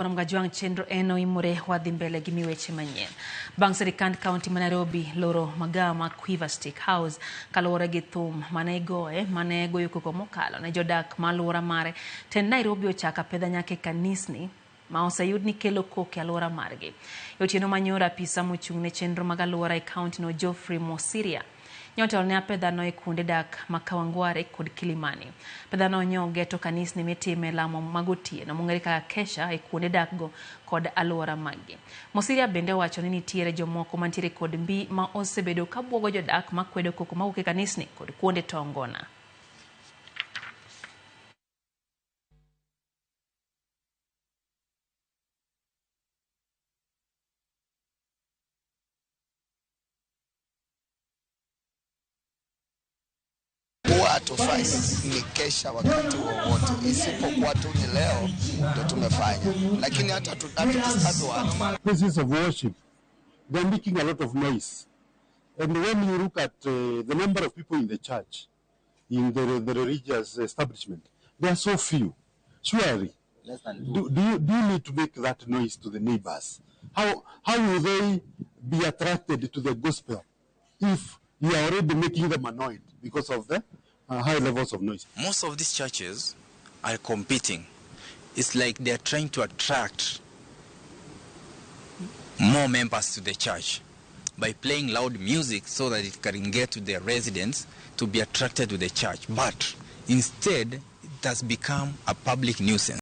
Kajwang' chenro en oimore wadhi mbele gi miweche manyien. Bang' sirikand kaunti ma Nairobi loro magawa ma Quiver Stick House kaluwore gi thum mane igoye mane goyo koko mokalo ne jodak ma alwora mare, tend Nairobi ochako apedha nyaka e kanisni ma oseyud ni kelo koko e alwora margi. E otieno manyoro apisa mochung' ne chenro mag alwora e kaunti no Geoffrey Mosiria nyotelo ne apedhano e kuonde dak ma Kawangware kod Kilimani. Apedhano nyo geto kanisni mitime lamo mag otieno mong'ere kaka kesha e kuonde dak go kod alwora maggi. Mosiria bende owacho ni nitiere jomoko mantiere kod mbi ma osebedo ka buogo jodak makwedo koko mawuok e kanisni kod kuonde to ngona. Huwa hatufai ni kesha wakati wowote, isipokuwa tu ni leo ndo tumefanya, lakini hata hatudisturb watu. Places of worship, they're making a lot of noise. And when you look at the number of people in the church, in the religious establishment, they are so few. Surely, do you need to make that noise to the neighbors? How will they be attracted to the gospel if you are already making them annoyed because of the high levels of noise? Most of these churches are competing. It's like they are trying to attract more members to the church by playing loud music so that it can get to their residents to be attracted to the church. But instead, it has become a public nuisance.